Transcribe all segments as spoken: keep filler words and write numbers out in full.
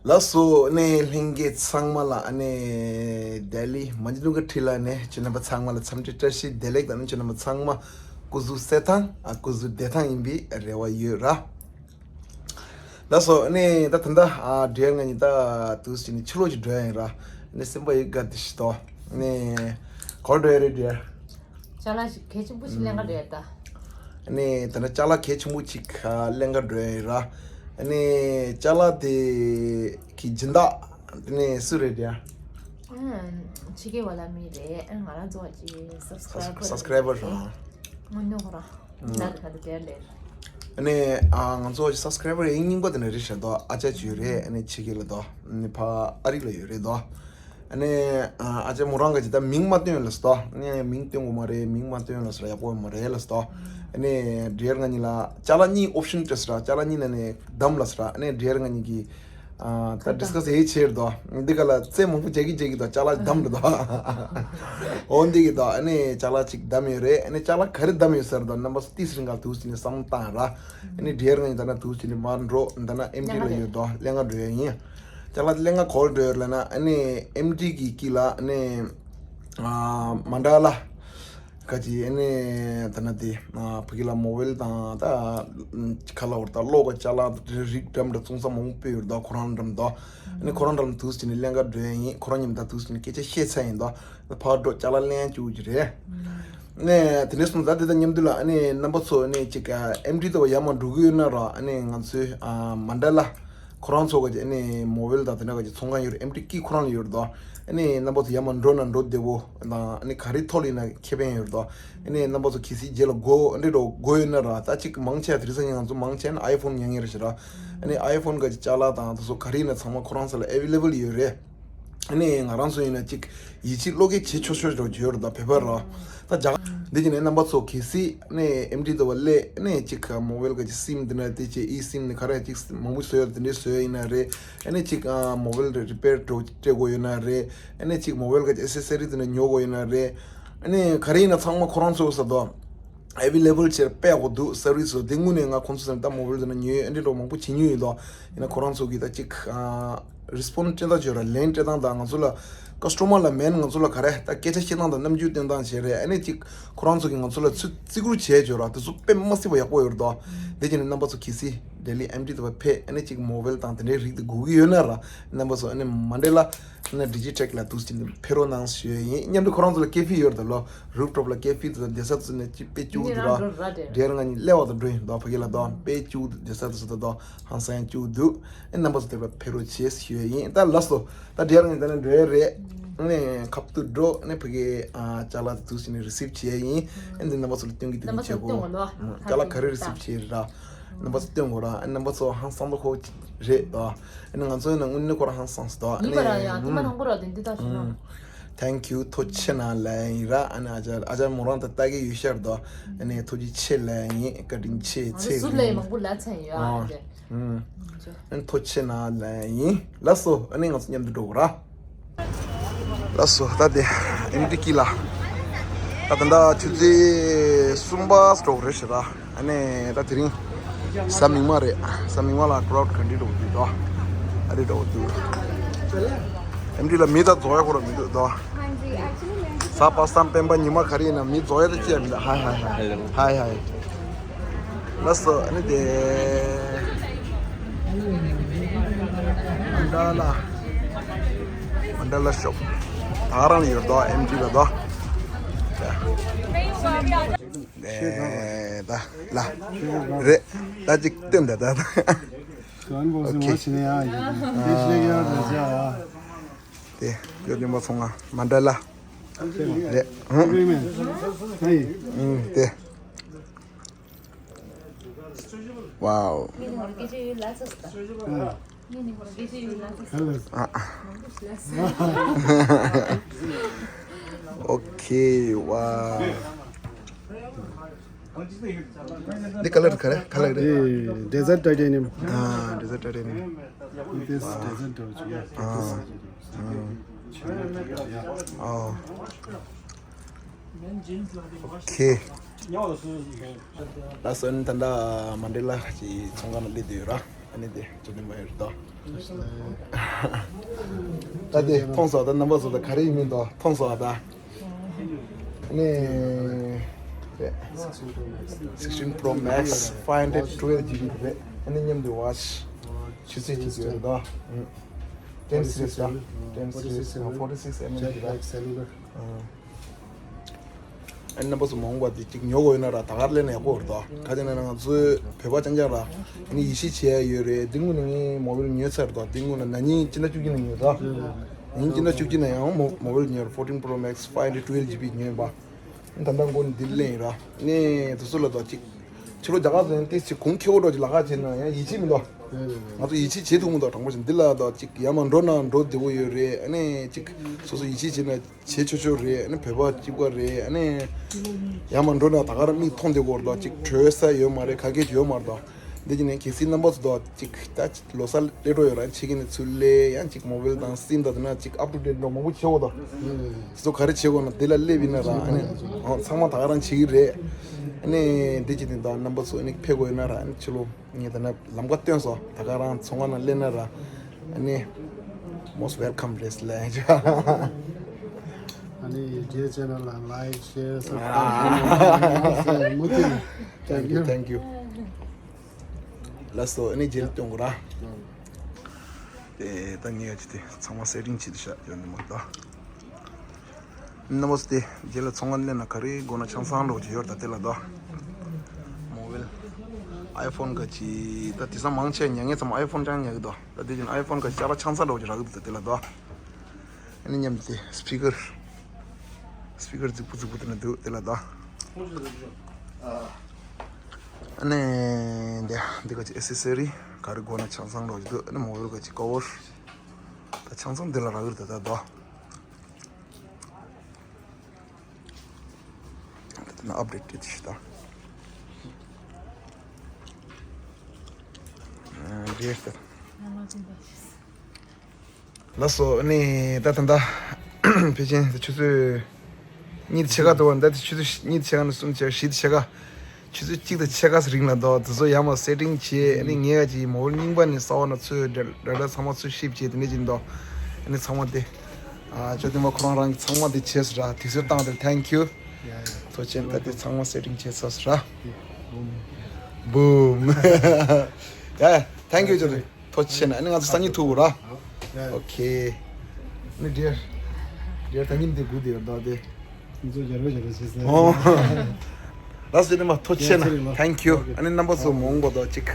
ལགས་སོ། ཨ་ནི་ལྷན་རྒྱས་ཚང་མ་ལ་ཨ་ནི་ལྡི་ལི་མ་ཇི་ནུ་གི་ཁྲི་ལ་ནས་ཁྱེད་རྣམ་པ་ཚང་མ་ལ་འཚམས་འདྲི་བཀྲ་ཤིས་བདེ་ལེགས་དང་། ཨ་ནི་ཁྱེད་རྣམ་པ་ཚང་མ་སྐུ་གཟུགས་གསལ་ཐང་ཨ་སྐུ་གཟུགས་བདེ་ཐང་ཡིན་པའི་རེ་བ་ཡོད་ར། ལགས་སོ། ཨ་ནི་ད་ད་ལྟ་ཨ་འབྲེལ་ང་གཉིས་ད་དུས་ཕྱིན་ནས་ཕྱི་ལོགས་ཀྱི་འགྲོ་ཡ་ཡིན་ར། ཨ་ནི་སེམས་པ་ཡི་དགའ་བདེ་ཞིག་ཏོ། ཨ་ནི་ག་པར་འགྲོ་ཡ་རེད་འབྲེལ། ཅ་ལག་ཞིག་གལ་ཆེན་པོ་ཞིག་ལེན་ག་འགྲོ་ཡ་ད། ཨ་ནི་ད་ནི་ཅ་ལག་གལ་ཆེན་པོ་ཅིག་ཨ་ལེན་ག་འགྲོ་ཡ་ཡིན་ར། ཨ་ནི་ཅ་ལག་དེ་གི་སྦྱིན་བདག་དེ་ནི་སུ་རེད་འདྲ། ཨ་ཕྱི་རྒྱལ་བ་ལ་མི་རེད། ཨ་ང་རང་ཚོ་བ་ཅི་སབ་སི་ཀ་རའི་བར་སབ་སི་ཀ་རའི་བར་རེད། རང་དངོས་གནས་ཁོ་རང་ད་ད་ད་དེར་ལས། ཨ་ནི་ཨ་ང་ཚོ་བ་ཅི་སབ་སི་ཀ་རའི་བར་ཡིན་རྙིང་པ་དེ་ནི་རེད་ཤག་དོ། ཨ་ཅག་ཅིག་ཡོད་རེད། ཨ་ནི་ཕྱི་རྒྱལ་ལ་དོ། ཨ་ནི་ཕ་ཨ་རི་ལ་ཡོད་རེད་དོ། ཨ་ནི་ཨ་ཅག་མོ་རང་ག་ཅིག་ད་མིང་མ་བཏོན་ལ་སོ། ཨ་ནི་མིང་བཏོན་དགོས་མ་རེད། མིང་མ་བཏོན་ལ་སོ། ཡག་པོ་མ་རེད་ལ་སོ། ཨ་ནི་འབྲེལ་ང་གཉིས་ལ་ཅ་ལག་གཉིས་ཨོབ་ཤན་སྤྲད་སོ་ར། ཅ་ལག་གཉིས་ནང་ནས་བདམས་ལ་སོ་ར། ཨ་ནི་འབྲེལ་ང་གཉིས་ཀྱིས་ཨ་ད་ཌི་སི་ཀ་སི་ཧེ་བྱས་རེད་དོ། འདི་ག་ལ་རྩེད་མང་པོ་རྒྱག་གི་རྒྱག་གི་དོ། ཅ་ལག་བདམས་རེད་དོ། འོ་འདི་གི་དོ། ཨ་ནི་ཅ་ལག་ཅིག་བདམས་ཡོད་རེད། ཨ་ནི་ཅ་ལག་ག་རེ་བདམས་ཡོད་ཟེར་དོ། རྣམ་པ་ཚོ་ཏིས་རིང་ག་དུས་ནས་བསམ་བློ་བཏང་ར། ཨ་ནི་འབྲེལ་ང་གཉིས་ད་ན་དུས་ནས་མར་འགྲོ། ད་ན་ཨེམ་ཌི་ལ་ཡོད་དོ། ལེན་ག་འགྲོ་ཡ་ཡིན། ཅ་ལག་ལེན་ག་ག་པར་འགྲོ་ཡོད་ལ་ན། ཨ་ནི་ཨེམ་ཌི་གི་དཀྱིལ་ལ་ཨ་ནི་ཨ་མན་ཌ་ལ་ག་ཅིག་ཨ་ནི་ད་ན་དེ་ཨ་ཕ་གི་ལ་མོ་བེལ་དང་ད་ཁ་ལ་བར་ད་གློག་གི་ཅ་ལག་རིགས་འདྲ་མི་འདྲ་བཙོང་ས་མང་པོ་ཡོད་དོ། ཁོ་རང་འགྲམ་དོ། ཨ་ནི་ཁོ་རང་འགྲམ་དུས་ནས་ལེན་ག་འགྲོ་ཡ་ཡིན། ཁོ་རང་མཉམ་ད་དུས་ནས་སྐད་ཆ་བཤད་ཚར་ཡིན་དོ། ཕར་འགྲོ་ཅ་ལག་ལེན་བཅུག་གི་རེད། ནས་དེ་འདྲ་སོང་ཙང་དེ་དང་མཉམ་དུ་ལ་ཨ་ནི་རྣམ་པ་ཚོ་ཨ་ནི་ཅིག་ཨ་ཨེམ་ཌི་ལྟ་བུ་ཡར་མར་འགྲོ་གི་ཡོད་ན་ར། ཨ་ནི་ང་ཚོའི་ཨ་མན་ཌ་ལ་ཁོ་རང་ཚོ་ག་ཅིག་ཨ་ནི་མོ་བེལ་དང་དེ་འདྲ་ག་ཅིག་ཚོང་ཁང་ཡོད་རེད། ཨེམ་ཌི་དཀྱིལ་ཁོ་རང་ལ་ཡོད་རེད་དོ། ཨ་ནི་རྣམ་པ་ཚོ་ཡར་མར་འགྲོ་ན་འགྲོ་བདེ་བོ་དང་། ཨ་ནི་ག་རེ་ཐོག་ལ་ཡིན་ན་ཁེ་ཕན་ཡོད་རེད་དོ། ཨ་ནི་རྣམ་པ་ཚོ་གལ་སྲིད་རྗེས་ལ་དགོས་ཨ་འདྲ་འགྲོ་དགོས་ཡོད་ན་ར། ད་ཅིག་མང་ཆེ་དེ་རིང་སང་ཉིན་ང་ཚོ་མང་ཆེ་ན་ཨའི་ཕོན་ཉོ་མཁན་རེད་ཤག་ར། ཨ་ནི་ཨའི་ཕོན་ག་ཅིག་ཅ་ལག་དང་དེ་ཚོ་ག་རེ་ཡིན་ན་ཚང་མ་ཁོ་རང་ཚོ་ལ་ཨེ་ཝེ་ལེ་བལ་ཡོད་རེད། ཨ་ནི་ང་རང་ཚོ་ཡིན་ན་ཅིག་ཡིད་ཆེས་བློ་སྐྱེད་བྱེད་ཆོག་ཆོག་འགྲོ་བརྗོད་རེད་ད། བོད་པ་ར་ད་རྒྱ་གར་འདི་བྱས་ནས་རྣམ་པ་ཚོ་གལ་སྲིད་ཨ་ནི་ཨེམ་ཌི་ལྟ་བུ་སླེབས། ཨ་ནི་ཅིག་མོ་བེལ་ག་ཅིག་སིམ་འདི་ན་དེ་ཅེ་ཨི་སིམ་ནི་ག་རེ་ཅིག་མང་པོ་བཟོས་ཡོད། དེ་འདྲས་བཟོས་ཡིན་ན་རེད། ཨ་ནི་ཅིག་མོ་བེལ་རེ་རི་པེར་འགྲོ་སྤྲད་དགོས་ཡོད་ན་རེད། ཨ་ནི་ཅིག་མོ་བེལ་ག་ཅིག་ཨེ་སེ་སེ་རི་དེ་འདྲ་ཉོ་དགོས་ཡོད་ན་རེད། ཨ་ནི་ག་རེ་ཡིན་ན་ཚང་མ་ཁོ་རང་ཚོ་ས་དོ། ཨེ་ཝེ་ལེ་བལ་བྱས་སྤེལ་དགོས་འདུག་སར་བི་སི་ཚོ། དེ་དངོས་གནས་ང་ཁོང་ཚོ་ཚོ་ད་མོ་བེལ་དེ་ན་ཉོས་ཨ་འདྲ་འགྲོ་མང་པོ་བྱེད་མྱོང་ཡོད་དོ། ཡིན་ན་ཁོ་རང་ཚོ་གིས་ད་ཅིག་རི་སི་པོན་སྤྲད་སྟངས་བྱོས་ར། ལན་སྤྲད་སྟངས་དང་ང་ཚོ་ལ་ཀ་སི་ཊོ་མར་ལ་མེན་ང་ཚོ་ལ་ག་རེ་ད་སྐད་ཆ་བཤད་སྟངས་དང་རྣམ་འགྱུར་སྟོན་སྟངས་བྱས་རེད། ཨ་ནི་ཅིག་ཁོ་རང་ཚོ་གིས་ང་ཚོ་ལ་ཚུར་བརྩི་བཀུར་བྱས་བྱོས་ར། དེ་ཚོ་དཔེ་མ་སྲིད་པ་ཡག་པོ་ཡོད་རེད་དོ། དེ་བྱས་ནས་རྣམ་པ་ཚོ་གལ་སྲིད་ལྡི་ལི་ཨེམ་ཌི་ལྟ་བུ་ཕེབས། ཨ་ནི་ཅིག་མོ་བེལ་དང་དེ་འདྲའི་རིགས་དེ་དགོས་ཀྱི་ཡོད་ན་ར། རྣམ་པ་ཚོ་ཨ་ནི་མན་ཌེ་ལ་ཨ་ནི་ཌི་ཇི་ཊེག་ལ་དུས་ཕྱིན་ནས་ཕེབས་རོགས་གནང་ཞུ་ཡ་ཡིན། མཉམ་དུ་ཁོ་རང་ཚོ་ལ་ཀེ་ཕི་ཡོད་རེད་ད་ལོ། རུབ་ཊོབ་ལ་ཀེ་ཕི་དེ་ཚོ་བསྡད་ས་དེ་ཚོ་ནས་ཅིག་དཔེ་སྐྱིད་པོ་འདུག་ར། འདི་རང་ང་གཉིས་སླེབས་པ་དང་འགྲོ་ཡིན་དོ། ཕ་གི་ལ་དོ་དཔེ་སྐྱིད་པོ་འདུག་བསྡད་ས་དེ་ཚོ་ད་དོ་ཧང་སང་ཡང་སྐྱིད་པོ་འདུག་ཨེ་རྣམ་པ་ཚོ་དེ་ལ་ཕེབས་རོགས་བྱེད་ཞུ་ཡ་ཡིན། ད་ལགས་སོ། ད་འདི་རང་ང་གཉིས་ད་ནི་འགྲོ་ཡ་རེད། ཨ་ནི་ཁ་ཐུག་འགྲོ། ཨ་ནི་ཕ་གི་ཨ་ཅ་ལག་དེ་དུས་ཕྱིན་ནས་རི་སིབ་བྱེད་ཡ་ཡིན། ཨ་ནི་འདི་རྣམ་པ་ཚོ་ལ་སྟོན་གི་སྟོན་གི་བྱེད་དགོས། ཨ་ཅ་ལག་ག་རེ་རི་སིབ་བྱེད་ར། རྣམ་པ་ཚོ་སྟོན་དགོས་ར། ཨ་ནི་རྣམ་པ་ཚོ་ཧང་སང་དོ་ཁོ་རེད་དོ། ཨ་ནི་ང་ཚོ་ཡིན་ན་དངོས་གནས་ཁོ་རང་ཧང་སངས་སོང་། ཨ་ནི་ཡིན་པ་ར་ཡ། ཨ་ཐུ་མ་ཧང་གོ་ར་དེ་འདི་ད་ཞུ་ན། Thank you། ཐུགས་རྗེ་ཆེ་གནང་ལན་ཡིན་ར། ཨ་ནི་ཨ་ཅག་ཨ་ཅག་མོ་རང་ད་ལྟ་གི་ཡོད་ཤར་དོ། ཨ་ནི་ཐུགས་རྗེ་ཆེ་ལན་ཡིན། བཀའ་དྲིན་ཆེ། ང་ཚོ་ཚེ་ཟུར་ལས་རིང་མང་པོ་ལ་ཚན་ཡོད་ཨ། ཨ་ཅག་ཨ་ནི་ཐུགས་རྗེ་ཆེ་གནང་ལན་ཡིན། ལགས་སོ། ཨ་ནི་ང་ཚོ་མཉམ་དུ་འགྲོ་དགོས་ར། ལགས་སོ། ད་དེ་ཨེམ་ཊི་ཀི་ལ་ད་ད་ལྟ་ཆུ་ཚོད་གསུམ་པ་སོ་རེད་ཤག་ར། ཨ་ནི་ད་དེ་རིང་གཟའ་མིག་དམར་རེད། གཟའ་མིག་དམར་ལ་ཀྲའུ་ཌི་ག་འདྲ་འདུག་འདུག་དོ། ཨ་རེ་འདུག་འདུག་ཨེམ་ཊི་ལ་མི་ད་རྫོགས་ཡ་ཁོ་ར་མི་འདུག་དོ། གཟའ་པ་སངས་སྤེན་པ་ཉི་མ་ག་རེ་ཡིན་ན་མི་རྫོགས་ཡ་ད་ཅི་ཡ་མི་འདུག་ཧའི་ཧའི་ཧའི་ཧའི་ཧའི། ལགས་སོ། ཨ་ནི་དེ་མན་ཌ་ལ་མན་ཌ་ལ་ཤོབ་ད་རང་ཡོད་དོ། ཨེམ་ཊི་ལ་དོ། ཨེ་ད་ལ་རེད། ད་ཅིག་སྟོན་ད་ད། གང་པོ་སེ་མ་ཕྱི་ནས་ཡ་ཡིན། དེ་ཤེས་ཡ་རེད་ཡ། དེ་ཡོད་དེ་མ་སོང་ང་མན་ཌ་ལ་རེད། ཧུམ། ཨེ་ཡིན། ཨུམ་དེ། Wow། ཨ་ཨ། Okay wow། འདི་ཁ་ལར་ག་རེ་ཁ་ལར་རེད། Desert titanium། ཨ་desert titanium། This desert titanium། ཨ་ཨ། Okay། ལགས་སོ། ཨ་ནི་ད་ལྟ་མན་ཌེ་ལ་གི་ཚོང་ཁང་ལ་སླེབས་བསྡད་ཡོད་ར། ཨ་ནི་དེ་ཅོ་ནི་མ་ཡོད་རེད་དོ། ད་དེ་མཐོང་སོང་། ད་རྣམ་པ་ཚོ་ད་ག་རེ་ཡིན་མིན་ད་མཐོང་སོང་ད། ནས་sixteen Pro Max five hundred twelve GB རེད། ཨ་ནི་མཉམ་དུ་watch ཆུ་ཚོད་གཅིག་ཡོད་རེད་ད། ten series ད། ten series forty six mm རེད་ད། ཨ་ནི་རྣམ་པ་ཚོ་མ་འོངས་པ་དེ་གཅིག་ཉོ་དགོས་ཡོད་ན་ར་ད་གར་ལེན་ན་ཡག་པོ་རེད་དོ། ག་ཅི་ན་ང་ཚོའི་བོད་པ་རྐྱང་རྐྱང་ར་ཨ་ནི་ཡིད་ཆེས་བྱེད་ཡ་ཡོད་རེད། འདི་སྔོན་ནས་ངས་མོ་བེལ་ཉོས་ཚར་དོ། འདི་སྔོན་ལ་ན་ནིང་སྤྱི་ཟླ་བཅུ་གཅིག་ནས་ཉོས་དོ། ན་ནིང་སྤྱི་ཟླ་བཅུ་གཅིག་ནས་ཡང་མོ་མོ་བེལ་ཉོས་ར། fourteen Pro Max five hundred twelve GB ཉོས་པ། ད་ལྟ་མགོ་ནས་འདི་ལེན་ཡིན་ར། ནས་དུ་སུ་ལ་དོ་གཅིག་ཕྱི་ལོ་རྒྱ་གར་ཚོ་ཡང་ཏིས་ཅིག་གོང་ཁེ་བོ་འགྲོ་ཅིག་ལ་ཁ་བྱེད་ན་ཡང་ཡིད་ཆེས་མི་འདུག་ང་ཚོ་ཡིད་ཆེས་བྱེད་ཐུབ་མི་འདུག་དྲང་པོ་བྱས་འདི་ལ་དོ་གཅིག་ཡར་མར་འགྲོ་ན་འགྲོ་བདེ་བོ་ཡོད་རེད། ཨ་ནི་གཅིག་སོ་སོ་ཡིད་ཆེས་བྱེད་ན། བྱེད་ཆོག་ཆོག་རེད། ཨ་ནི་བོད་པ་གཅིག་པ་རེད། ཨ་ནི་ཡར་མར་འགྲོ་ན་ད་ག་རང་མིག་མཐོང་བསྡད་དགོས་རེད་དོ། གཅིག་བྲོས་ས་ཡོད་མ་རེད། ག་གེ་ཡོད་མ་རེད་དོ། འདི་ཅི་ནས་གལ་སྲིད་རྣམ་པ་ཚོ་དོ་གཅིག་ད་ལོ་གསར་སླེབས་འགྲོ་ཡོད་ར། ཕྱི་གི་ནས་ཚུར་སླེབས་ཡང་གཅིག་མོ་བེལ་དང་སིམ་དང་དེ་ན་གཅིག་up to date འགྲོ་མང་པོ་བྱེད་དགོས་དོ། དེ་ཚོ་ག་རེ་བྱེད་དགོས་ན་འདི་ལ་སླེབས་ཡིན་ན་ར། ཨ་ནི་ཨོ་ཚང་མ་ད་ག་རང་བྱེད་ཀྱི་རེད། ཨ་ནི་འདི་ཅི་ནས་དོ་རྣམ་པ་ཚོ་ཨ་ནི་ཕེབས་དགོས་ཡོད་ན་ར། ཨ་ནི་ཕྱི་ལོ། ངས་ད་ནི་ལམ་ཁ་སྟོན་སོང་། ད་ག་རང་ཚོང་ཁང་ནང་སླེབས་ན་ར། ཨ་ནི་most welcome རེད་ལབ་ཡ། ཨ་ནི་རྒྱལ་ཆེ་ན་ལ་like share subscribe མུ་མཐུད་ནས། Thank you, thank you. ལགས་སོ། ཨ་ནི་རྗེས་ལ་སྟོན་དགོས་ར། དེ་ད་ངས་ཡ་ཅི་དེ་ཚང་མ་སེ་ཊིང་བྱེད་དུ་བཞག་ཡོད་ནི་མ་གཏོགས། རྣམ་པ་ཚོ་དེ་རྗེས་ལ་ཚོང་ཁང་སླེབས་ན་ག་རེ་དགོས་ན་ཆང་ཚང་འགྲོ་གི་ཡོད་ད་དེ་ལ་དོ། མོ་བེལ། ཨའི་ཕོན་ག་ཅི་ད་དེང་སང་མང་ཆེ་ཉན་མཁན་ཚང་མ་ཨའི་ཕོན་ཅང་ཉན་གི་དོ། ད་དེ་བཞིན་ཨའི་ཕོན་ག་ཅི་ཅ་ལག་ཆང་ཚང་འགྲོ་གི་རག་གི་འདུག་ད་དེ་ལ་དོ། ཨ་ནི་མཉམ་དེ་སི་པི་ཀར། སི་པི་ཀར་རྫིག་པོ་རྫིག་པོ་དེ་ན་འདུག་དེ་ལ་དོ། ཨ་ནི་འདི་འདི་ག་ཅི་ཨེ་སེ་སི་རི་ག་རེ་དགོས་ན་ཆང་ཚང་འགྲོ་གི་འདུག་ཨ་ནི་མོ་བེལ་ག་ཅི་ཀ་བར། ད་ཆང་ཚང་འདི་ལ་རག་གི་རེད་ད་ད་དོ། ད་ན་ཨབ་ཌེ་ཊི་ཅིག་ཞིག་ད། རེད་ད། ལགས་སོ། ཨ་ནི་ད་ད་ད་ཕལ་ཆེར་ཆུ་ཚོད་གཉིས་དང་ཕྱེད་ཀ་འདུག་ད་དེ་ཆུ་ཚོད་གཉིས་དང་ཕྱེད་ཀ་ནས་གསུམ་ཕྱེད་ཀ་བཞི་དང་ཕྱེད་ཀ་ཆུ་ཚོད་གཅིག་དང་ཕྱེད་ཀ་རིང་ལ་འདུག་དེ་ཚོ་ཡར་མར་སེ་ཊིང་བྱས། ཨ་ནི་ངས་ཀྱི་མོ་བེལ་རྙིང་པ་ནས་གསར་པ་ནང་ཚུར་ཌ་ཌ་ཊ་ཚང་མ་ཚུར་ཤིབ་བྱས་དེ་ནས་ཀྱི་འདུག་ཨ་ནི་ཚང་མ་དེ་ཨ་ཅོ་དེ་མ་ཁོ་རང་རང་གི་ཚང་མ་དེ་བྱས་སོང་ར། དུས་ཚོད་བཏང་དེ། Thank you. ཡ་ཡ། ཐུགས་རྗེ་ཆེ། ད་དེ་ཚང་མ་སེ་ཊིང་བྱས་ཚར་སོང་ར། བུམ། ཡ་ཡ། Thank you ཅོ་དེ། ཐུགས་རྗེ་ཆེ་ན། ཨ་ནི་ང་ཚོ་སང་ཉིན་ཐུག་ར། ཡ་ཡ། ཨོ་ཁེ། ཨ་ནི་ཌི་ཡར། ཌི་ཡར་ད་ཉིན་དེ་དགུ་དེ་ཡར་ད་དེ། ང་ཚོ་ཡར་བ་ཡར་བ་བྱེད་ཟེར། ཨོ། ལགས་སོ། ཨ་ནི་མ་ཐུགས་རྗེ་ཆེ་ན། ཡ་ཚེ་རིང་ལགས། Thank you. ཨོ་ཁེ། ཨ་ནི་རྣམ་པ་ཚོ་མ་འོངས་པ་དོ་གཅིག་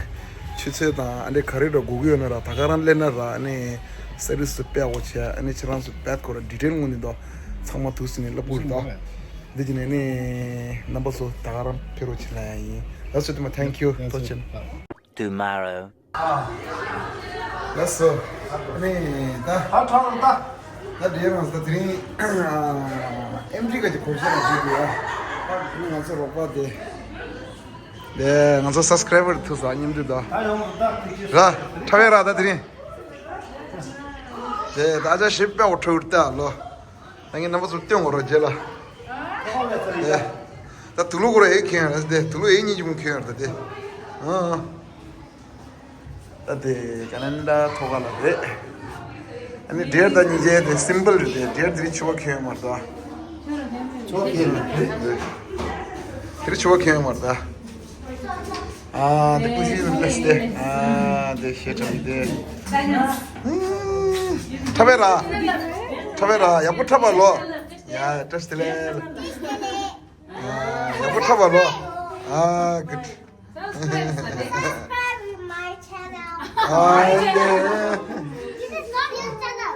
ཆུ་ཚོད་དང་ཨ་འདྲེ་ག་རེ་འགྲོ་དགོས་ཀྱི་ཡོད་ན་ར། ད་ག་རང་སླེབས་ན་ར། ཨ་ནི་སེ་རི་སི་སུ་པད་འོ་ཆེ། ཨ་ནི་ཁྱེད་རང་ཚོ་པད་ཁོ་ར་ཌི་ཊེལ་ངོ་ནས་དོ་ཚང་མ་ཐུགས་སུ་ནས་ལབ་དགོས་རེད་དོ། འདི་ཅི་ནས་ནི་རྣམ་པ་ཚོ་ད་ག་རང་ཕེབས་རོགས་བྱེད་ལ་ཡ་ཡིན། ལགས་སོ། དེ་མ་Thank you. ཐུགས་རྗེ་ཆེ། Tomorrow. ལགས་སོ། ཨ་ནི་ད། ད་ཁྲང་ད། ད་འདྲེ་རང་ད་དེ་རིང་ཨེམ་རི་ཀ་གི་གོ་ཤེས་ལ་བྱེད་དགོས་ཡ། ཨ་ནི་ང་ཚོ་རོགས་པ་དེ། དེ་ང་ཚོ་སབ་སི་ཀ་རའི་བར་ཐུག་ས་མཉམ་དུ་ད། ར། ཁྲ་བའི་ར་ད་དེ་རིང་། དེ་ད་ཅག་ཞིབ་པའི་འོ་ཁྲོ་བུར་ལྟ་ལོ། ད་ངས་རྣམ་པ་ཚོར་སྟོན་འོ་རོ་རྗེས་ལ། ཨེ། ད་དུ་ལུ་གོ་ར་ཨེ་ཁེན་ར་དེ་དུ་ལུ་ཨེ་གཉིས་ཀྱི་མུ་ཁེན་ར་ད་དེ། ཨ། ད་དེ་ཀ་ན་ཌ་ཐོག་ཁ་ལ་རེད། ཨ་ནི་ཌི་ཡར་ད་གཉིས་ཀྱི་དེ་སིམ་པལ་རེད་དེ། ཌི་ཡར་དེ་རིང་ཕྱུ་པ་ཁེན་མ་ར་ད། ཕྱུ་པ་ཁེན་རེད། དེ་རིང་ཕྱུ་པ་ཁེན་མ་ར་ད། ཨ་དེ་ཀུ་ཤི་ལས་དེ། ཨ་དེ་ཤེས་ཁྲ་མི་དེ། ཁྲ་བའི་ར། ཁྲ་བའི་ར་ཡག་པོ་ཁྲ་བ་ལོ། ཡ་བཀྲ་ཤིས་བདེ་ལེགས། ཨ་ཡག་པོ་ཁྲ་བ་ལོ། ཨ་གུཌ། Subscribe my channel. ཨ་དེ། This is not your channel.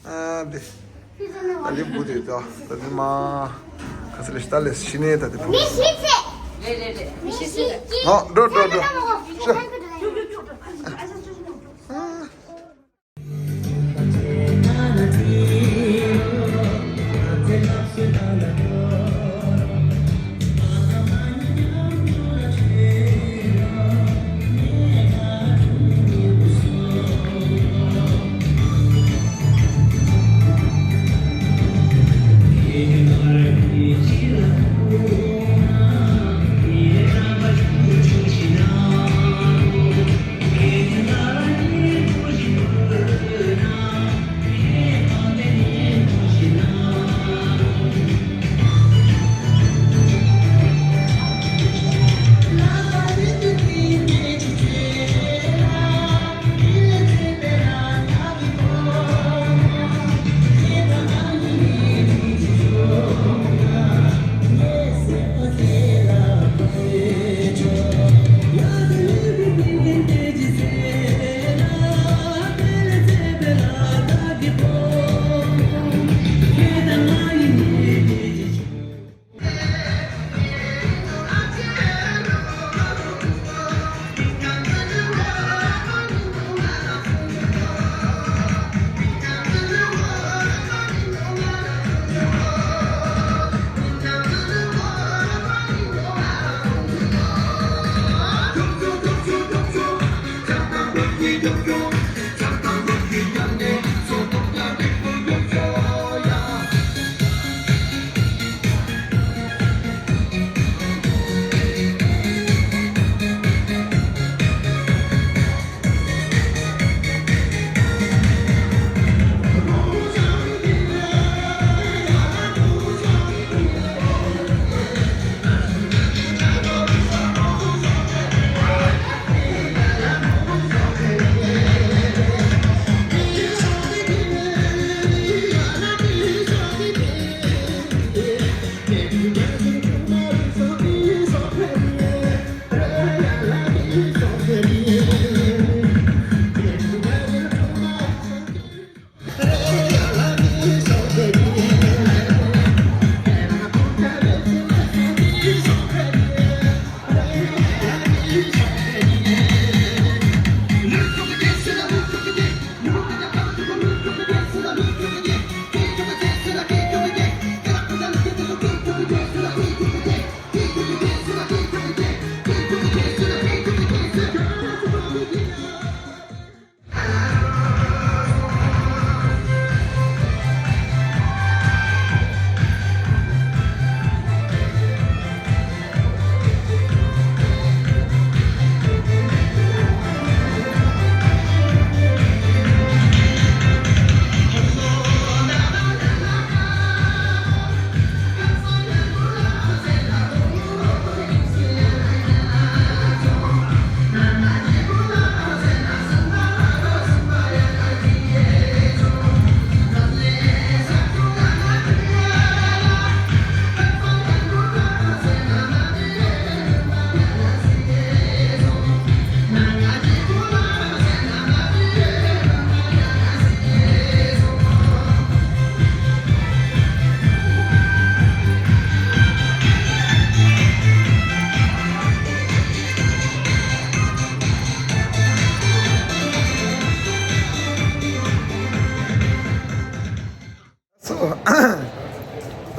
ཨ་དེ། ཨ་ལེ་བུ་དེ་ད་ད་དེ་མ་ཁ་ས་ལེ་ཤ་ད་ལེ་ཤི་ནེ་ད་དེ་བུ། ཨ་འགྲོ་འགྲོ་འགྲོ། ཤ།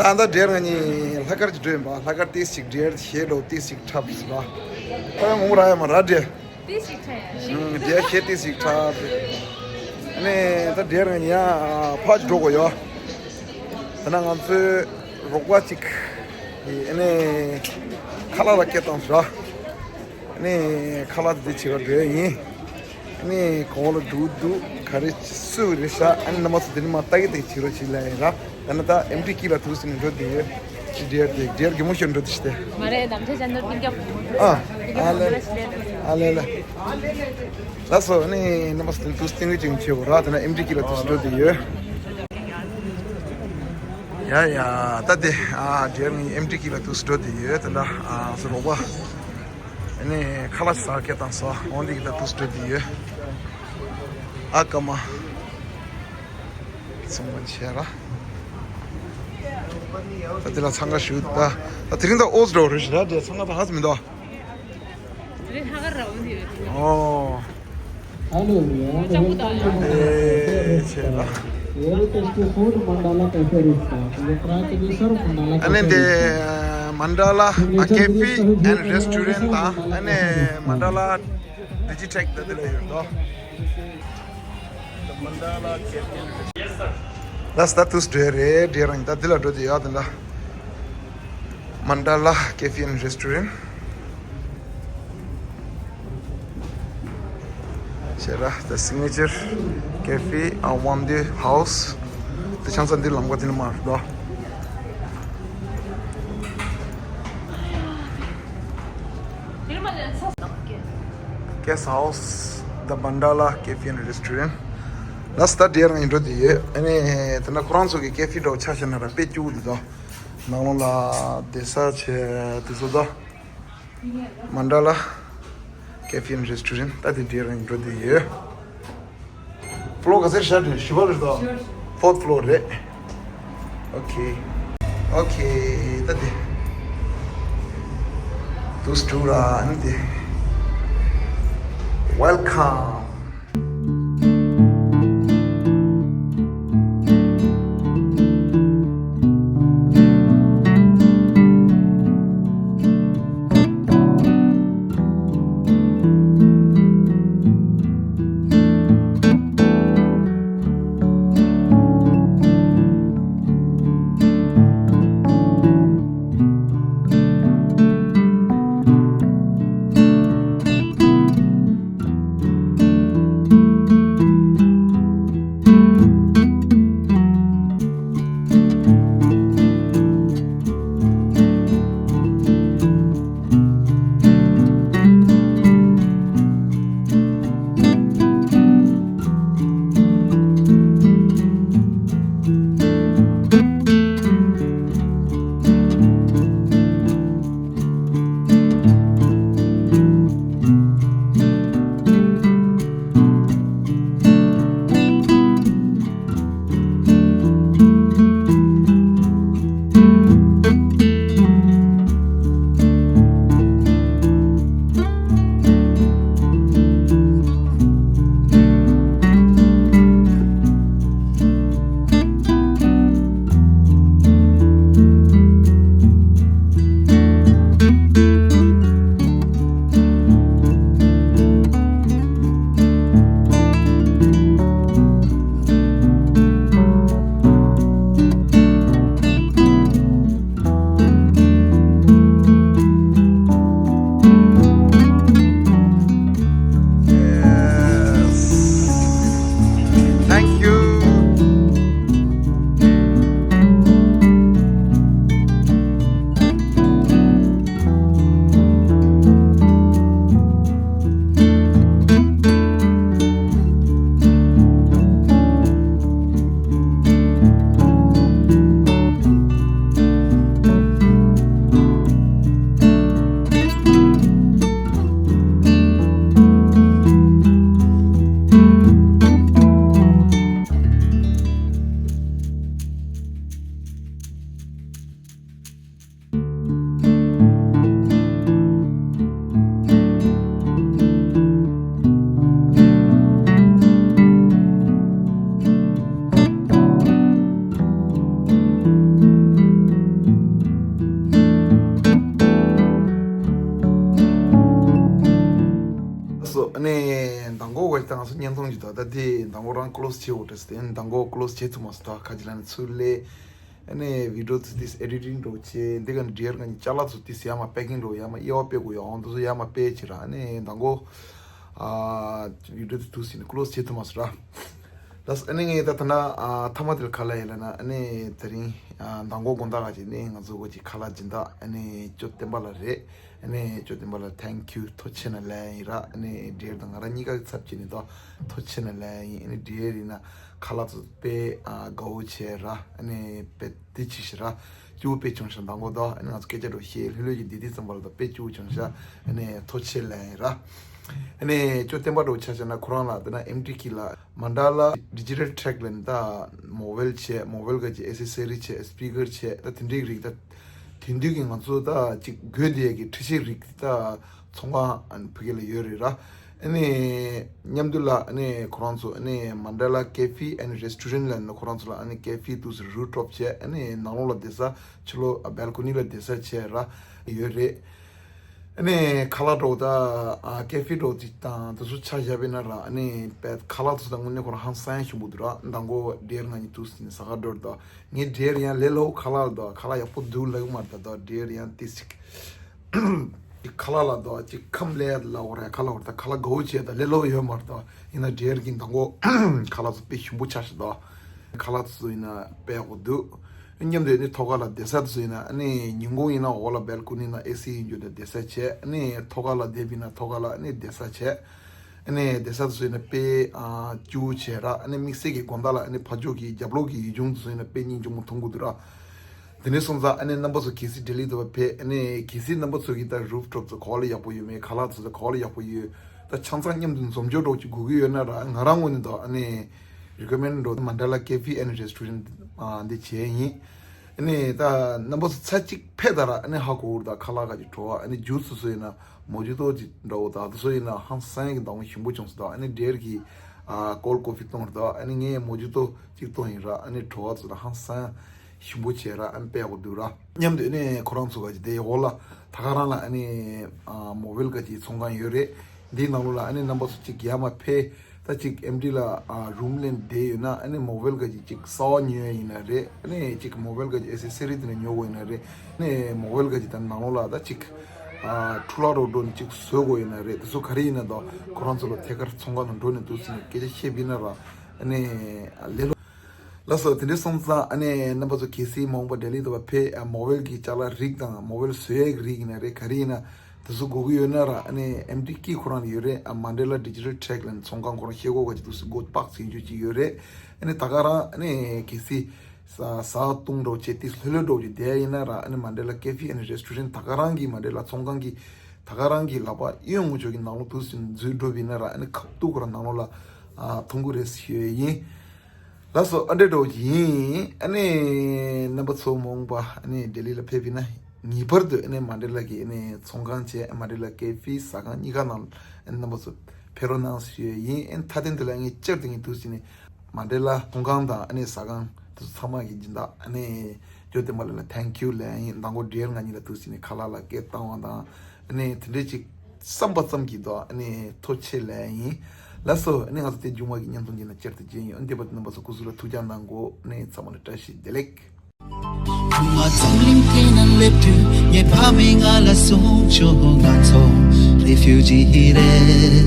ཨ་ད་འདྲེར་ང་གཉིས་ལྷག་དཀར་གྱི་འགྲོ་ཡིན་པ། ལྷག་དཀར་ཏིས་ཅིག་འདྲེར་ཞེ་ལོ་ཏིས་ཅིག་འཁྲབ་ཟེར་བ། ད་ཡང་ངུ་ར་ཡ་མ་ར་འདྲེ། ཏིས་ཅིག་འཁྲབ་ཡ་ཞེ། ཨུམ། འདྲེ་ཞེ་ཏིས་ཅིག་འཁྲབ། ཨ་ནི་ད་འདྲེར་ང་གཉིས་ཡང་ཕར་ཅིག་འགྲོ་དགོས་ཡོད། ད་ན་ང་ཚོའི་རོགས་པ་ཅིག་གིས་ཨ་ནི་ཁ་ལག་ལ་སྐད་བཏང་ཟེར་བ། ཨ་ནི་ཁ་ལག་དེ་བྱེད་ག་འགྲོ་ཡ་ཡིན། ཨ་ནི་གོང་ལ་འགྲོ་འདུག་ག་རེ་སུ་རེད་ཤག་ཨ་ནི་རྣམ་པ་ཚོ་དེ་ནི་མ་ལྟ་གི་དེ་བྱེད་རོགས་བྱེད་ལ་ཡིན་ར། ད་ནི་ད་ཨེམ་ཊི་ཀི་ལ་ཐུག་སེ་ནི་འགྲོ་དེ་ཡོད། ཅི་འདྲེར་དེ་འདྲེར་གི་མོ་ཤོར་འགྲོ་དེ་ཤི་དེ། མ་རེད། ནམ་ཆ་ཅན་ནོར་ཏིང་རྒྱབ། ཨ། ཨ་ལེ། ཨ་ལེ་ལེ། ལགས་སོ། ཨ་ནི་རྣམ་པ་ཚོ་དེ་ནི་ཐུག་སེ་སྟེང་གི་ཅིག་བྱེད་འོ་ར། ད་ནི་ཨེམ་ཊི་ཀི་ལ་ཐུག་སེ་འགྲོ་དེ་ཡོད། ཡ་ཡ། ད་དེ་ཨ་འདྲེར་ངའི་ཨེམ་ཊི་ཀི་ལ་ཐུག་སེ་འགྲོ་དེ་ཡོད། ད་ནི་ཨ་སུ་རོགས་པ། ཨ་ནི་ཁ་ལག་ཟ་སྐད་བཏང་སོང་། འོང་འདི་གི་ད་ཐུག་སེ་འགྲོ་དེ་ཡོད། ཨ་ཀ་མ། ཚོང་པ་བྱས་ར། ད་དེ་ལ་འཚང་ཁ་ཞུ། ད་ད་དེ་རིང་ད་ཨོ་ཛི་འགྲོ་རེད་ཤག་དེ་འཚང་ཁ་ད་ཧ་ཙམ་མི་འདུག་དེ་རིང་ལྷག་དཀར་ར་འོང་དེ་ཡོད། ཨོ། Hello everyone, welcome to Mandala Cafe Restaurant. Very tasty food, Mandala Cafe Restaurant. ये try कीजिए sir, Mandala Cafe Restaurant। ཨ་ནི་དེ་Mandala Cafe and Restaurant དང་ཨ་ནི་Mandala Digitech ད་དེ་ལ་ཡོད་དོ། Mandala Cafe and Restaurant། ལགས་སོ། ད་ཐུག་སེ་འགྲོ་ཡ་རེད། འདྲེ་རང་ད་དེ་ལ་འགྲོ་དེ་ཡོད་དེ་འདྲ། Mandala Cafe and Restaurant། བྱས་ར། The Signature Cafe, Awande House། དེ་ཆང་ས་འདི་ལམ་ཀ་དེ་ནི་མར་དོ། Guest House, The Mandala Cafe and Restaurant། ལགས་སོ། ད་འདྲེ་རང་ཡིན་འགྲོ་དེ་ཡོད། ཨ་ནི་དེ་ན་ཁོ་རང་ཚོ་གི་ཀེ་ཧྥེ་འགྲོ་ཆ་བཞག་ན་ར་དཔེ་སྐྱིད་པོ་འདུག་དོ། ནང་ལོགས་ལ་བསྡད་ས་བྱས་དེ་ཚོ་དོ། Mandala Cafe and Restaurant། ད་དེ་འདྲའི་རང་འགྲོ་དེ་ཡོད། ཕློ་ག་ཚོད་ཤར་དེ་བཞི་པ་རེད་དོ། Fourth floor རེད། Okay, okay. ད་དེ་དུས་དྲུག་ར་ནི་དེ། Welcome. ཨ་ནི་མདང་དགོང་བ་ཞིག་ད་ང་ཚོ་བརྙན་ཐུང་ཅིག་ད་ད་དེ་མདང་དགོང་རང་ཀློ་སི་བྱེད་འོ་དྲས་དེ་མདང་དགོང་ཀློ་སི་བྱེད་ཐུབ་མ་སོང་། ད་ཁ་ཅིག་ལ་ནི་ཚུར་ལས་ཨ་ནི་བི་ཌི་ཡོ་ཚོ་དེ་ཨེ་ཌི་ཊིང་འགྲོ་བྱེད་འདི་ག་ནི་ཌི་ཡར་ང་གཉིས་ཅ་ལག་ཚོ་དེ་ཡར་མར་པེ་ཀིང་འགྲོ་ཡར་མར་དབྱེ་བ་སྤེལ་དགོས་ཡོད་འོང་དུ་ཚོ་ཡར་མར་སྤེལ་བྱེད་ར། ཨ་ནི་མདང་དགོང་ཨ་བི་ཌི་ཡོ་དེ་དུས་ཟིན་ནི་ཀློ་སི་བྱེད་ཐུབ་མ་སོང་ར། ལགས་སོ། ཨ་ནི་ངས་ད་ད་ན་ཨ་མཐའ་མ་དེར་ཁ་ལ་ཡིན་ལ་ན་ཨ་ནི་དེ་རིང་ཨ་མདང་དགོང་དགོང་དག་ག་ཅིག་ནི་ང་ཚོ་གོ་ཅིག་ཁ་ལག་སྦྱིན་བདག་ཨ་ནི་ཅོ་བསྟན་པ་ལགས་རེད། ཨ་ནི་ཅོ་བསྟན་པ་ལགས་ཐེང་ཀིའུ་ཐུགས་རྗེ་ཆེ་ན་ལན་ཡིན་ར། ཨ་ནི་ཌི་ཡར་དང་ང་རང་གཉིས་ཀ་གི་ཚབ་བྱས་ནི་ད་ཐུགས་རྗེ་ཆེ་ན་ལན་ཡིན། ཨ་ནི་ཌི་ཡར་ཡིན་ན་ཁ་ལག་ཚོ་དཔེ་ཨ་དགའ་བོ་བྱས་ར། ཨ་ནི་དཔེ་དེ་ཅི་ཞིག་ར་སྐྱིད་པོ་དཔེ་བྱུང་ཞིང་མདང་དགོང་ད་ཨ་ནི་ང་ཚོ་སྐད་ཆ་འགྲོ་ཤེས་ལྷོད་ལྷོད་ཀྱི་བདེ་བདེ་ཙམ་པ་ལ་ད་དཔེ་སྐྱིད་པོ་བྱུང་ཤག་ཨ་ནི་ཐུགས་རྗེ་ཆེ་ལན་ཡིན་ར། ཨ་ནི་ཅོ་བསྟན་པ་འགྲོ་ཆ་བཞག་ན་ཁོ་རང་ལ་དེ་ན་ཨེམ་ཊི་ཁི་ལ་མན་ཌ་ལ་ཌི་ཇི་ཊལ་ཊེག་ལ་ནི་ད་མོ་བེལ་བྱས་མོ་བེལ་ག་ཅིག་ཨེ་སེ་སི་རི་བྱས་སི་པི་ཀར་བྱས་ད་དེ་འདྲའི་རིགས་ད་དེང་དུས་ཀྱི་ང་ཚོ་ད་ཅིག་དགོས་བསྡད་ཀྱི་འཕྲུལ་ཆས་རིགས་ད་ཚོང་ཁང་ཨ་ནི་ཕ་གི་ལ་ཡོད་རེད་ར། ཨ་ནི་མཉམ་དུ་ལ་ཨ་ནི་ཁོ་རང་ཚོ་ཨ་ནི་མན་ཌ་ལ་ཀེ་ཕི་ཨ་ནི་རེ་སི་ཊོ་རན་ཊ་ལ་ནི་ཁོ་རང་ཚོ་ལ་ཨ་ནི་ཀེ་ཕི་དུས་སུ་རུབ་ཊོབ་བྱས་ཨ་ནི་ནང་ལོགས་ལ་བསྡད་ས་ཕྱི་ལོགས་བལ་ཀོ་ནི་ལ་བསྡད་ས་བྱས་ར་ཡོད་རེད། ཨ་ནི་ཁ་ལག་འགྲོ་ད་ཨ་ཀེ་ཕི་འགྲོ་ཅིག་དང་དེ་ཚོ་ཆ་བཞག་པ་ཡིན་ན་ར་ཨ་ནི་དཔེ་ཁ་ལག་ཚོ་ད་དངོས་གནས་ཁོ་རང་ཧང་སང་ཞིམ་པོ་འདུག་ར། མདང་དགོང་ཌི་ཡར་ང་གཉིས་དུས་ཟིན་ཟ་ག་འགྲོ་ད་ངས་ཌི་ཡར་ཡང་ལས་སླ་པོ་ཁ་ལག་ད་ཁ་ལག་ཡག་པོ་འདུག་ལབ་ཀྱི་མ་རེད། ད་ཌི་ཡར་ཡང་ཏི་སིག་ཁ་ལག་ལ་ད་ཅིག་ཁམས་ལས་ལ་འོ་ར་ཁ་ལག་འོ་ར་ད་ཁ་ལག་དགའ་བོ་བྱས་ད་ལས་སླ་པོ་ཡོད་མ་རེད། ད་ཡིན་ན་ཌི་ཡར་གྱིས་མདང་དགོང་ཁ་ལག་ཚོ་དཔེ་ཞིམ་པོ་ཆགས་ཤག་ད་ཁ་ལག་ཚོ་ཡིན་ན་དཔེ་ཡག་པོ་འདུག་མཉམ་དུ་ནི་ཐོག་ཁ་ལ་བསྡད་ས་དེ་ཚོ་ཡིན་ན་ཨ་ནི་ཉིན་གུང་ཡིན་ན་འོག་ལ་བལ་ཀོ་ནི་ན་ཨེ་སི་ཡིན་རྒྱུ་དེ་བསྡད་ས་བྱས། ཨ་ནི་ཐོག་ཁ་ལ་བསྡད་པ་ཡིན་ན་ཐོག་ཁ་ལ་ཨ་ནི་བསྡད་ས་བྱས། ཨ་ནི་བསྡད་ས་དེ་ཚོ་ཡིན་ན་དཔེ་ཨ་སྐྱིད་པོ་བྱས་ར། ཨ་ནི་དམིགས་བསལ་གྱི་དགོང་དག་ལ་ཨ་ནི་ཕར་ཕྱོགས་ཀྱི་རྒྱབ་ལོགས་ཀྱི་ཡུལ་ལྗོངས་དེ་ཚོ་ཡིན་ན་དཔེ་སྙིང་རྗེ་མོ་མཐོང་གི་འདུག་ར། དེ་ནས་སོང་ཙང་ཨ་ནི་རྣམ་པ་ཚོ་གལ་སྲིད་ལྡི་ལི་དུ་བ་ཕེབས་ཨ་ནི་གལ་སྲིད་རྣམ་པ་ཚོ་གི་ད་རུབ་ཊོབ་ཚོ་ག་བ་ལ་ཡག་པོ་ཡོད་མེད་ཁ་ལག་ཚོ་ད་ག་བ་ལ་ཡག་པོ་ཡོད། ད་ཆ་ཚང་མཉམ་དུ་འཛོམས་འཇོག་འགྲོ་གི་དགོས་ཀྱི་ཡོད་ན་ར་ང་རང་ངོས་ནས་ད་ཨ་ནི་རི་ཀོ་མེན་ཌི་འགྲོ་མན་ཌ་ལ་ཀེ་ཕི་ཨ་ནི་རེ་སི་ཊོ་རན་ཊ་འདི་བྱས་ཡིན། ཨ་ནི་ད་རྣམ་པ་ཚོ་ཚར་གཅིག་ཕེབས་ད་ར་ཨ་ནི་ཧ་གོ་གི་རེད། ད་ཁ་ལག་ག་ཅིག་བྲོ་བ་ཨ་ནི་ཇུས་དེ་ཚོ་ཡིན་ན་མོ་ཇི་ཏོ་ཅིག་འདྲ་བོ་ད་དེ་ཚོ་ཡིན་ན་ཧང་སང་གི་མདང་དགོང་ཞིམ་པོ་བྱུང་སོང་། ད་ཨ་ནི་ཌི་ཡར་གྱིས་ཨ་ཀོལ་ཌི་ཀོ་ཕི་བཏུང་རེད། ད་ཨ་ནི་ངས་མོ་ཇི་ཏོ་ཅིག་བཏུང་ཡིན་ར། ཨ་ནི་བྲོ་བ་ཚོ་ད་ཧང་སང་ཞིམ་པོ་བྱས་ར་ཨ་ནི་དཔེ་ཡག་པོ་འདུག་ར། མཉམ་དུ་ཨ་ནི་ཁོ་རང་ཚོ་ག་ཅིག་དེ་འོག་ལ་ད་ག་རང་ལ་ཨ་ནི་ཨ་མོ་བེལ་ག་ཅིག་ཚོང་ཁང་ཡོད་རེད། འདིའི་ནང་ལོགས་ལ་ཨ་ནི་རྣམ་པ་ཚོ་གཅིག་ཡར་མར་ཕེབས་ད་གཅིག་ཨེམ་ཊི་ལ་ཨ་རུམ་ལེན་བསྡད་ཡོད་ན་ཨ་ནི་མོ་བེལ་ག་ཅིག་གཅིག་གསར་པ་ཉོ་ཡ་ཡིན་ན་རེད། ཨ་ནི་གཅིག་མོ་བེལ་ག་ཅིག་ཨེ་སེ་སི་རི་དེ་འདྲ་ཉོ་དགོས་ཡིན་ན་རེད། ཨ་ནི་མོ་བེལ་ག་ཅིག་ད་ནང་ལོགས་ལ་ད་གཅིག་ཨ་འཕྲུལ་ལག་རོགས་འགྲོ་ནས་གཅིག་བཟོ་དགོས་ཡིན་ན་རེད། དེ་ཚོ་ག་རེ་ཡིན་ན་ད་ཁོ་རང་ཚོ་ལ་ཐད་ཀར་ཚོང་ཁང་ནང་འགྲོ་ནས་འདུག་ཟེར་ནས་སྐད་ཆ་བཤད་པ་ཡིན་ན་ར་ཨ་ནི་ལས་སླ། ལགས་སོ། དེ་འདྲ་སོང་ཙང་ཨ་ནི་རྣམ་པ་ཚོ་གལ་སྲིད་མ་འོངས་པ་ལྡི་ལི་དུ་བ་ཕེབས་ཨ་མོ་བེལ་གྱི་ཅ་ལག་རིགས་དང་མོ་བེལ་བཟོ་ཡས་ཀྱི་རིགས་ཡིན་ན་རེད། ག་རེ་ཡིན་ན་དེ་ཚོ་དགོས་ཀྱི་ཡོད་ན་ར་ཨ་ནི་ཨེམ་ཊི་ཁི་ཁོ་རང་ལ་ཡོད་རེད། ཨ་མན་ཌ་ལ་ཌི་ཇི་ཊལ་ཊེག་ལ་ཚོང་ཁང་ཁོ་རང་ཤེལ་སྒོ་ག་ཅིག་འདུག་སེ་སྒོ་སྤགས་ཟིན་རྒྱུ་ཅིག་ཡོད་རེད། ཨ་ནི་ད་ག་རང་ཨ་ནི་གལ་སྲིད་ཟ་ཟ་བཏུང་འགྲོ་བྱས་ཏིས་ལྷོད་ལྷོད་འགྲོ་རྒྱུ་བསྡད་ཡིན་ན་ར་ཨ་ནི་མན་ཌ་ལ་ཀེ་ཕི་ཨ་ནི་རེ་སི་ཊོ་རན་ཊ་ད་ག་རང་གི་མན་ཌ་ལ་ཚོང་ཁང་གི་ད་ག་རང་གི་ལག་པ་གཡོན་ངོས་ཕྱོགས་ཀྱི་ནང་ལོགས་འདུག་སེ་འཛུལ་འགྲོ་བ་ཡིན་ན་ར་ཨ་ནི་ཁ་ཐུག་ཁོ་རང་ནང་ལོགས་ལ་ཨ་མཐོང་གི་རེད་ཞུ་ཡས་ཡིན། ལགས་སོ། ཨ་འདྲ་འདྲ་བོ་ཡིན། ཨ་ནི་རྣམ་པ་ཚོ་མ་འོངས་པ་ཨ་ནི་ལྡི་ལི་ལ་ཕེབས་པ་ཡིན་ན་ངེས་པར་དུ་ཨ་ནི་མན་ཌེ་ལ་གི་ཨ་ནི་ཚོང་ཁང་བྱས་མན་ཌེ་ལ་ཀེ་ཕི་ཟ་ཁང་གཉིས་ཀ་ནང་ཨ་ནི་རྣམ་པ་ཚོ་ཕེབས་རོགས་གནང་ཞུ་ཡས་ཡིན། ཨ་ནི་མཐའ་དོན་དེ་ལ་ངས་བསྐྱར་དུ་ངས་འདུག་སེ་ནས་མན་ཌེ་ལ་ཚོང་ཁང་དང་ཨ་ནི་ཟ་ཁང་དེ་ཚོ་ཚང་མ་གི་སྦྱིན་བདག་ཨ་ནི་ཇོ་བསྟན་པ་ལགས་ལ་ཐེང་ཀིའུ་ལབ་ཡིན། མདང་དགོང་ཌི་ཡར་ང་གཉིས་ལ་འདུག་སེ་ནས་ཁ་ལག་ལ་སྐད་བཏང་བ་དང་ཨ་ནི་དེ་འདྲས་ཅིག་བསམ་པ་ཙམ་གྱིས་དོ་ཨ་ནི་ཐུགས་རྗེ་ཆེ་ལབ་ཡིན། ལགས་སོ། ཨ་ནི་ང་ཚོ་དེ་མཇུག་མ་གི་བརྙན་ཐུང་འདི་ན་བསྐྱར་དུ་མཇལ་ཡོང་། ཨ་ནི་དེ་བར་དུ་རྣམ་པ་ཚོ་སྐུ་གཟུགས་ལ་ཐུགས་ཅག་གནང་དགོས། ཨ་ནི་ཚང་མ་ལ་བཀྲ་ཤིས་བདེ་ལེགས། ང་འཛམ་གླིང་སྟེང་ན་སླེབས་དུས་ངའི་ཕ་མས་ང་ལ་གསུངས་བྱུང་། ང་ཚོ་རེ་ཕིའུ་ཇི་རེད།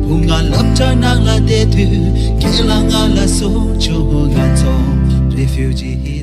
བུ་ང་སློབ་གྲྭ་ནང་ལ་བསྡད་དུས་ཁྱེད་ལ་ང་ལ་གསུངས་བྱུང་། ང་ཚོ་རེ་ཕིའུ་ཇི་རེད།